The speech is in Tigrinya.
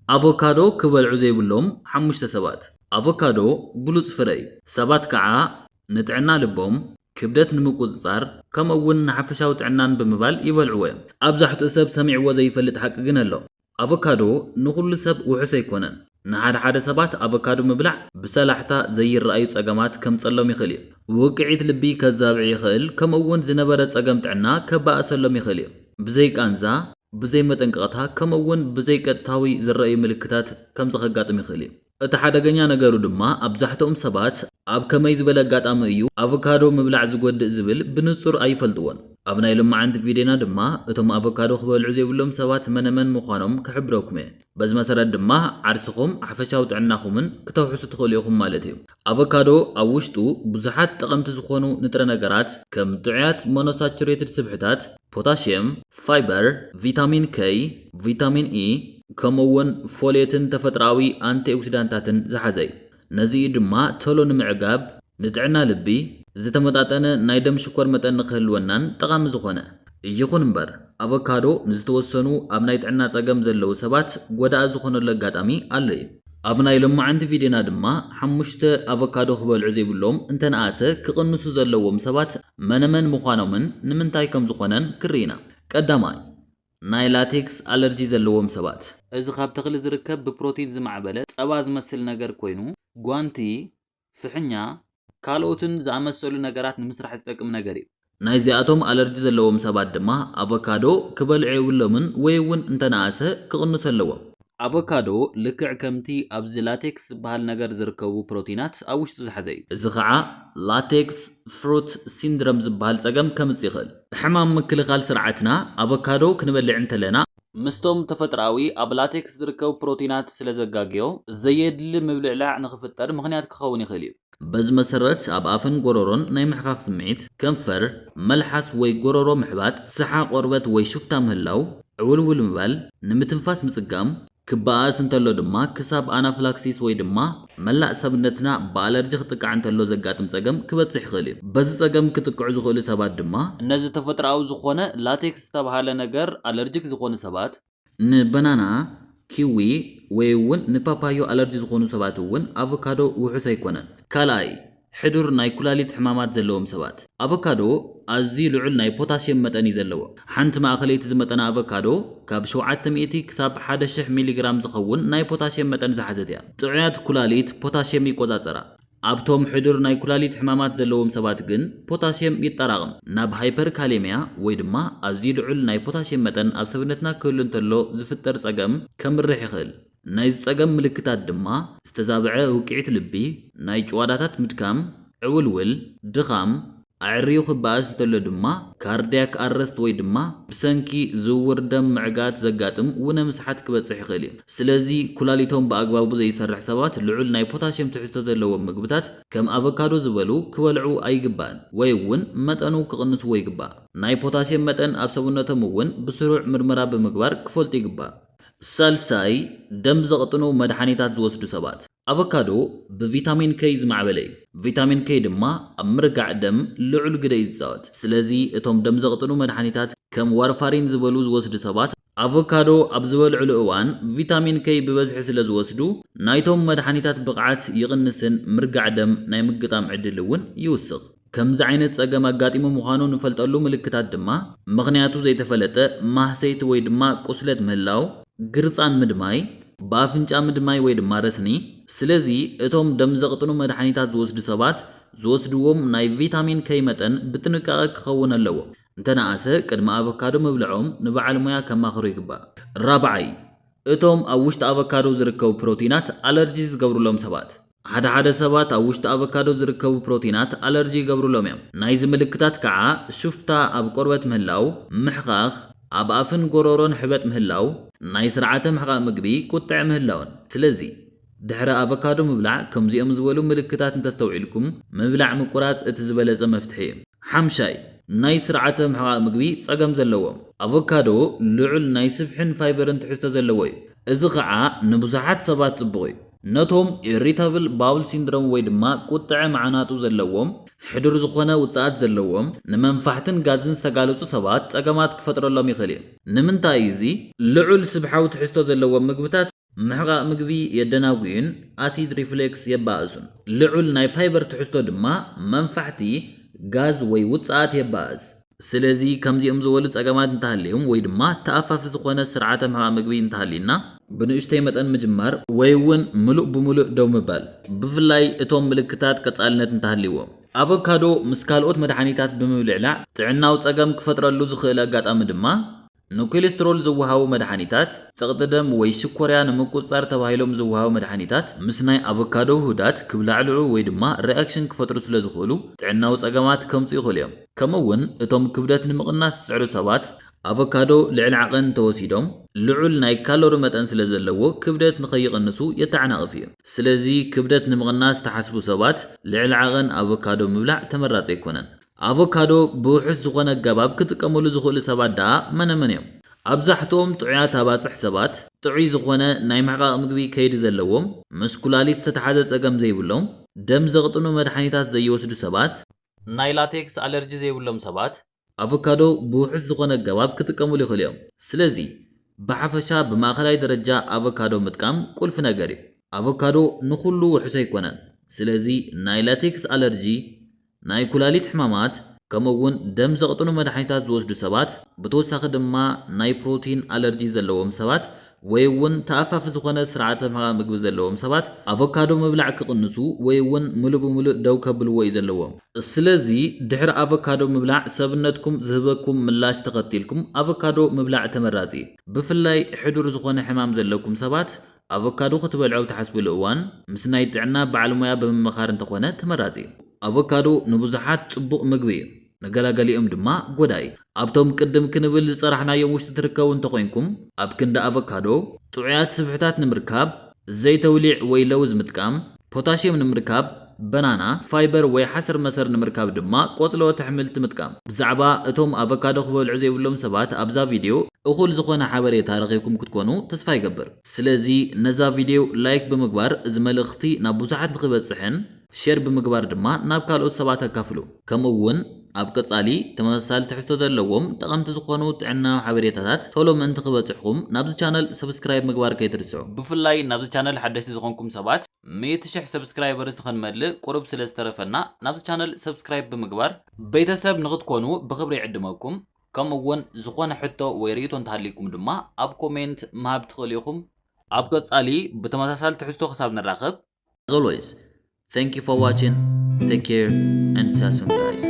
ኣቮካዶ ክበልዑ ዘይብሎም ሓሙሽተ ሰባት። ኣቮካዶ ብሉጽ ፍረ እዩ። ሰባት ከዓ ንጥዕና ልቦም፣ ክብደት ንምቁጽጻር፣ ከምኡ እውን ንሓፈሻዊ ጥዕናን ብምባል ይበልዕዎ እዮም። ኣብዛሕትኡ ሰብ ሰሚዕዎ ዘይፈልጥ ሓቂ ግን ኣሎ። ኣቮካዶ ንኹሉ ሰብ ውሑስ ኣይኮነን። ንሓደ ሓደ ሰባት ኣቮካዶ ምብላዕ ብሰላሕታ ዘይረኣዩ ጸገማት ከምጸሎም ይኽእል እዩ። ውቅዒት ልቢ ከዛብዕ ይኽእል፣ ከምኡ እውን ዝነበረ ጸገም ጥዕና ከባእሰሎም ይኽእል እዩ። ብዘይ ቃንዛ፣ ብዘይ መጠንቀቕታ፣ ከምኡ እውን ብዘይ ቀጥታዊ ዝረኣዩ ምልክታት ከምዚ ከጋጥም ይኽእል እዩ። እቲ ሓደገኛ ነገሩ ድማ ኣብዛሕትኦም ሰባት ኣብ ከመይ ዝበለ ኣጋጣሚ እዩ ኣቮካዶ ምብላዕ ዝጎድእ ዝብል ብንጹር ኣይፈልጥዎን። ኣብ ናይ ሎማዓንቲ ቪድዮና ድማ እቶም ኣቮካዶ ክበልዑ ዘይብሎም ሰባት መነመን ምዃኖም ክሕብረኩም እየ። በዚ መሰረት ድማ ዓርስኹም ሓፈሻዊ ጥዕናኹምን ክተውሕሱ ትኽእሉ ኢኹም ማለት እዩ። ኣቮካዶ ኣብ ውሽጡ ብዙሓት ጠቐምቲ ዝኾኑ ንጥረ ነገራት ከም ጥዑያት ሞኖሳቹሬትድ ስብሕታት፣ ፖታሽየም፣ ፋይበር፣ ቪታሚን ከይ፣ ቪታሚን ኢ፣ ከምኡ እውን ፎሌትን ተፈጥሮኣዊ ኣንቲኦክሲዳንታትን ዝሓዘ እዩ። ነዚኡ ድማ ቶሎ ንምዕጋብ፣ ንጥዕና ልቢ፣ ዝተመጣጠነ ናይ ደም ሽኮር መጠን ንክህልወናን ጠቓሚ ዝኾነ። ይኹን እምበር፣ ኣቮካዶ ንዝተወሰኑ ኣብ ናይ ጥዕና ጸገም ዘለዉ ሰባት ጎዳኢ ዝኾነሉ ኣጋጣሚ ኣሎ እዩ። ኣብ ናይ ሎማዓንቲ ቪድዮና ድማ ሓሙሽተ ኣቮካዶ ክበልዑ ዘይብሎም እንተነኣሰ ክቕንሱ ዘለዎም ሰባት መነመን ምዃኖምን ንምንታይ ከም ዝኾነን ክርኢ ኢና። ቀዳማይ፣ ናይ ላቴክስ ኣለርጂ ዘለዎም ሰባት። እዚ ካብ ተኽሊ ዝርከብ ብፕሮቲን ዝማዕበለ ጸባ ዝመስል ነገር ኮይኑ፣ ጓንቲ፣ ፍሕኛ፣ ካልኦትን ዝኣመሰሉ ነገራት ንምስራሕ ዝጠቅም ነገር እዩ። ናይዚኣቶም ኣለርጂ ዘለዎም ሰባት ድማ ኣቮካዶ ክበልዑ የብሎምን ወይ እውን እንተነኣሰ ክቕንሱ ኣለዎም። ኣቮካዶ ልክዕ ከምቲ ኣብዚ ላቴክስ ዝበሃል ነገር ዝርከቡ ፕሮቲናት ኣብ ውሽጡ ዝሓዘ እዩ። እዚ ኸዓ ላቴክስ ፍሩት ሲንድረም ዝበሃል ጸገም ከምጽእ ይኽእል። ሕማም ምክልኻል ስርዓትና ኣቮካዶ ክንበልዕ እንተለና ምስቶም ተፈጥሮኣዊ ኣብ ላቴክስ ዝርከቡ ፕሮቲናት ስለ ዘጋግዮ ዘየድሊ ምብልዕላዕ ንኽፍጠር ምኽንያት ክኸውን ይኽእል እዩ። በዚ መሰረት ኣብ ኣፍን ጎረሮን ናይ ምሕኻኽ ስምዒት፣ ከንፈር፣ መልሓስ ወይ ጎረሮ ምሕባጥ፣ ስሓ ቆርበት ወይ ሹፍታ ምህላው፣ ዕውልውል ምባል፣ ንምትንፋስ ምጽጋም፣ ክበኣስ እንተሎ ድማ ክሳብ ኣናፍላክሲስ ወይ ድማ መላእ ሰብነትና ብኣለርጂ ክጥቃዕ እንተሎ ዘጋጥም ጸገም ክበጽሕ ይኽእል እዩ። በዚ ጸገም ክጥቅዑ ዝኽእሉ ሰባት ድማ ነዚ ተፈጥሮኣዊ ዝኾነ ላቴክስ ዝተባህለ ነገር ኣለርጂክ ዝኾኑ ሰባት፣ ንበናና፣ ኪዊ ወይ እውን ንፓፓዮ ኣለርጂ ዝኾኑ ሰባት እውን ኣቮካዶ ውሑስ ኣይኮነን። ካልኣይ፣ ሕዱር ናይ ኩላሊት ሕማማት ዘለዎም ሰባት። ኣቮካዶ ኣዝዩ ልዑል ናይ ፖታሽየም መጠን እዩ ዘለዎ። ሓንቲ ማእኸለይቲ ዝመጠነ ኣቮካዶ ካብ ሸውዓተ ሚእቲ ክሳብ ሓደ ሺሕ ሚሊግራም ዝኸውን ናይ ፖታሽየም መጠን ዝሓዘት እያ። ጥዑያት ኩላሊት ፖታሽየም ይቆጻጸራ። ኣብቶም ሕዱር ናይ ኩላሊት ሕማማት ዘለዎም ሰባት ግን ፖታሽየም ይጠራቐም። ናብ ሃይፐርካሌምያ ወይ ድማ ኣዝዩ ልዑል ናይ ፖታሽየም መጠን ኣብ ሰብነትና ክህሉ እንተሎ ዝፍጠር ጸገም ከምርሕ ይኽእል። ናይዚ ጸገም ምልክታት ድማ ዝተዛብዐ ውቅዒት ልቢ፣ ናይ ጭዋዳታት ምድካም፣ ዕውልውል፣ ድኻም፣ ኣዕርዩ ክበኣስ እንተሎ ድማ ካርዲያክ ኣረስት ወይ ድማ ብሰንኪ ዝውውር ደም ምዕጋት ዘጋጥም ውነ ምስሓት ክበጽሕ ይኽእል እዩ። ስለዚ ኩላሊቶም ብኣግባቡ ዘይሰርሕ ሰባት ልዑል ናይ ፖታሽየም ትሕዝቶ ዘለዎም ምግብታት ከም ኣቮካዶ ዝበሉ ክበልዑ ኣይግባእን ወይ እውን መጠኑ ክቕንስዎ ይግባእ። ናይ ፖታሽየም መጠን ኣብ ሰውነቶም እውን ብስሩዕ ምርመራ ብምግባር ክፈልጡ ይግባእ። ሳልሳይ፣ ደም ዘቕጥኑ መድሓኒታት ዝወስዱ ሰባት። ኣቮካዶ ብቪታሚን ከይ ዝማዕበለ እዩ። ቪታሚን ከይ ድማ ኣብ ምርጋዕ ደም ልዑል ግደ እዩ ዝጻወት። ስለዚ እቶም ደም ዘቕጥኑ መድሓኒታት ከም ዋርፋሪን ዝበሉ ዝወስዱ ሰባት ኣቮካዶ ኣብ ዝበልዕሉ እዋን ቪታሚን ከይ ብበዝሒ ስለ ዝወስዱ ናይቶም መድሓኒታት ብቕዓት ይቕንስን ምርጋዕ ደም ናይ ምግጣም ዕድል እውን ይውስኽ። ከምዚ ዓይነት ጸገም ኣጋጢሙ ምዃኑ ንፈልጠሉ ምልክታት ድማ ምኽንያቱ ዘይተፈለጠ ማህሰይቲ ወይ ድማ ቁስለት ምህላው፣ ግርጻን ምድማይ፣ ብኣፍንጫ ምድማይ ወይ ድማ ረስኒ። ስለዚ እቶም ደም ዘቕጥኑ መድሓኒታት ዝወስዱ ሰባት ዝወስድዎም ናይ ቪታሚን ከይ መጠን ብጥንቃቐ ክኸውን ኣለዎ። እንተነኣሰ ቅድሚ ኣቮካዶ ምብልዖም ንበዓል ሞያ ከማኽሩ ይግባእ። ራብዓይ፣ እቶም ኣብ ውሽጢ ኣቮካዶ ዝርከቡ ፕሮቲናት ኣለርጂ ዝገብሩሎም ሰባት። ሓደ ሓደ ሰባት ኣብ ውሽጢ ኣቮካዶ ዝርከቡ ፕሮቲናት ኣለርጂ ይገብሩሎም እዮም። ናይዚ ምልክታት ከዓ ሹፍታ ኣብ ቆርበት ምህላው፣ ምሕኻኽ፣ ኣብ ኣፍን ጎረሮን ሕበጥ ምህላው፣ ናይ ስርዓተ ምሕቓቕ ምግቢ ቁጥዐ ምህላውን። ስለዚ ድሕሪ ኣቮካዶ ምብላዕ ከምዚኦም ዝበሉ ምልክታት እንተስተውዒልኩም ምብላዕ ምቁራጽ እቲ ዝበለጸ መፍትሒ እዩ። ሓምሻይ፣ ናይ ስርዓተ ምሕቓቕ ምግቢ ጸገም ዘለዎም። ኣቮካዶ ልዑል ናይ ስብሕን ፋይበርን ትሕዝቶ ዘለዎ እዩ። እዚ ኸዓ ንብዙሓት ሰባት ጽቡቕ እዩ። ነቶም ኢሪታብል ባውል ሲንድሮም ወይ ድማ ቁጥዐ መዓናጡ ዘለዎም፣ ሕዱር ዝኾነ ውጽኣት ዘለዎም፣ ንመንፋሕትን ጋዝን ዝተጋለጹ ሰባት ጸገማት ክፈጥረሎም ይኽእል እዩ። ንምንታይ እዩ እዚ? ልዑል ስብሓዊ ትሕዝቶ ዘለዎም ምግብታት ምሕቓቕ ምግቢ የደናጉዩን ኣሲድ ሪፍሌክስ የባእሱን። ልዑል ናይ ፋይበር ትሕዝቶ ድማ መንፋሕቲ፣ ጋዝ ወይ ውጽኣት የባእስ። ስለዚ ከምዚኦም ዝበሉ ጸገማት እንተሃልዮም ወይ ድማ ተኣፋፊ ዝኾነ ስርዓተ ምሕቓቕ ምግቢ እንተሃልዩና ብንእሽተይ መጠን ምጅማር ወይ እውን ምሉእ ብምሉእ ደው ምባል። ብፍላይ እቶም ምልክታት ቀጻልነት እንተሃልይዎም። ኣቮካዶ ምስ ካልኦት መድሓኒታት ብምብልዕላዕ ጥዕናዊ ጸገም ክፈጥረሉ ዝኽእል ኣጋጣሚ ድማ ንኮሌስትሮል ዝወሃቡ መድሓኒታት፣ ጸቕጢ ደም ወይ ሽኮርያ ንምቁጽጻር ተባሂሎም ዝወሃቡ መድሓኒታት ምስ ናይ ኣቮካዶ ውሁዳት ክብላዕልዑ ወይ ድማ ሪኣክሽን ክፈጥሩ ስለ ዝኽእሉ ጥዕናዊ ጸገማት ከምጹ ይኽእሉ እዮም። ከምኡ እውን እቶም ክብደት ንምቕናስ ዝጽዕሩ ሰባት ኣቮካዶ ልዕሊ ዓቐን እንተወሲዶም ልዑል ናይ ካሎሪ መጠን ስለ ዘለዎ ክብደት ንኸይቕንሱ የተዓናቕፍ እዩ። ስለዚ ክብደት ንምቕናስ ትሓስቡ ሰባት ልዕሊ ዓቐን ኣቮካዶ ምብላዕ ተመራጺ ኣይኮነን። ኣቮካዶ ብውሑስ ዝኾነ ኣገባብ ክጥቀምሉ ዝኽእሉ ሰባት ደኣ መነመን እዮም? ኣብዛሕትኦም ጥዑያት ኣባጽሕ ሰባት ጥዑይ ዝኾነ ናይ ምሕቓቕ ምግቢ ከይዲ ዘለዎም፣ ምስ ኩላሊት ዝተተሓዘ ጸገም ዘይብሎም፣ ደም ዘቕጥኑ መድሓኒታት ዘይወስዱ ሰባት፣ ናይ ላቴክስ ኣለርጂ ዘይብሎም ሰባት፣ ኣቮካዶ ብውሑስ ዝኾነ ኣገባብ ክጥቀምሉ ይኽእሉ እዮም። ስለዚ ብሓፈሻ ብማእኸላይ ደረጃ ኣቮካዶ ምጥቃም ቁልፊ ነገር እዩ። ኣቮካዶ ንኹሉ ውሑስ ኣይኮነን። ስለዚ ናይ ላቴክስ ኣለርጂ፣ ናይ ኩላሊት ሕማማት፣ ከምኡ እውን ደም ዘቕጥኑ መድሓኒታት ዝወስዱ ሰባት፣ ብተወሳኺ ድማ ናይ ፕሮቲን ኣለርጂ ዘለዎም ሰባት ወይ እውን ተኣፋፊ ዝኾነ ስርዓተ ምሕቓቕ ምግቢ ዘለዎም ሰባት ኣቮካዶ ምብላዕ ክቕንሱ ወይ እውን ምሉእ ብምሉእ ደው ከብልዎ እዩ ዘለዎም። ስለዚ ድሕሪ ኣቮካዶ ምብላዕ ሰብነትኩም ዝህበኩም ምላሽ ተኸቲልኩም ኣቮካዶ ምብላዕ ተመራጺ እዩ። ብፍላይ ሕዱር ዝኾነ ሕማም ዘለኩም ሰባት ኣቮካዶ ክትበልዑ ኣብ ትሓስብሉ እዋን ምስ ናይ ጥዕና በዓል ሞያ ብምምኻር እንተኾነ ተመራጺ እዩ። ኣቮካዶ ንብዙሓት ጽቡቕ ምግቢ እዩ፣ ንገላገሊኦም ድማ ጎዳኢ። ኣብቶም ቅድም ክንብል ዝጸራሕናዮም ውሽጢ ትርከቡ እንተኾይንኩም ኣብ ክንዲ ኣቮካዶ ጥዑያት ስብሕታት ንምርካብ ዘይተውሊዕ ወይ ለውዝ ምጥቃም፣ ፖታሽየም ንምርካብ በናና፣ ፋይበር ወይ ሓሰር መሰር ንምርካብ ድማ ቆጽለዎት ኣሕምልቲ ምጥቃም። ብዛዕባ እቶም ኣቮካዶ ክበልዑ ዘይብሎም ሰባት ኣብዛ ቪድዮ እኹል ዝኾነ ሓበሬታ ረኺብኩም ክትኮኑ ተስፋ ይገብር። ስለዚ ነዛ ቪድዮ ላይክ ብምግባር እዚ መልእኽቲ ናብ ብዙሓት ንኽበጽሕን ሼር ብምግባር ድማ ናብ ካልኦት ሰባት ኣካፍሉ። ከምኡ እውን ኣብ ቀጻሊ ተመሳሳሊ ትሕዝቶ ዘለዎም ጠቐምቲ ዝኾኑ ጥዕናዊ ሓበሬታታት ቶሎ ምእንቲ ክበጽሕኩም ናብዚ ቻነል ሰብስክራይብ ምግባር ከይትርስዑ። ብፍላይ ናብዚ ቻነል ሓደሽቲ ዝኾንኩም ሰባት ሚእቲ ሽሕ ሰብስክራይበርስ ንኸንመልእ ቁሩብ ስለ ዝተረፈና ናብዚ ቻነል ሰብስክራይብ ብምግባር ቤተሰብ ንኽትኮኑ ብኽብሪ ይዕድመኩም። ከምኡ እውን ዝኾነ ሕቶ ወይ ርእይቶ እንተሃልይኩም ድማ ኣብ ኮሜንት ምሃብ ትኽእሉ ኢኹም። ኣብ ቀጻሊ ብተመሳሳሊ ትሕዝቶ ክሳብ ንራኸብ። As always, thank you for watching, take care and see you soon, guys.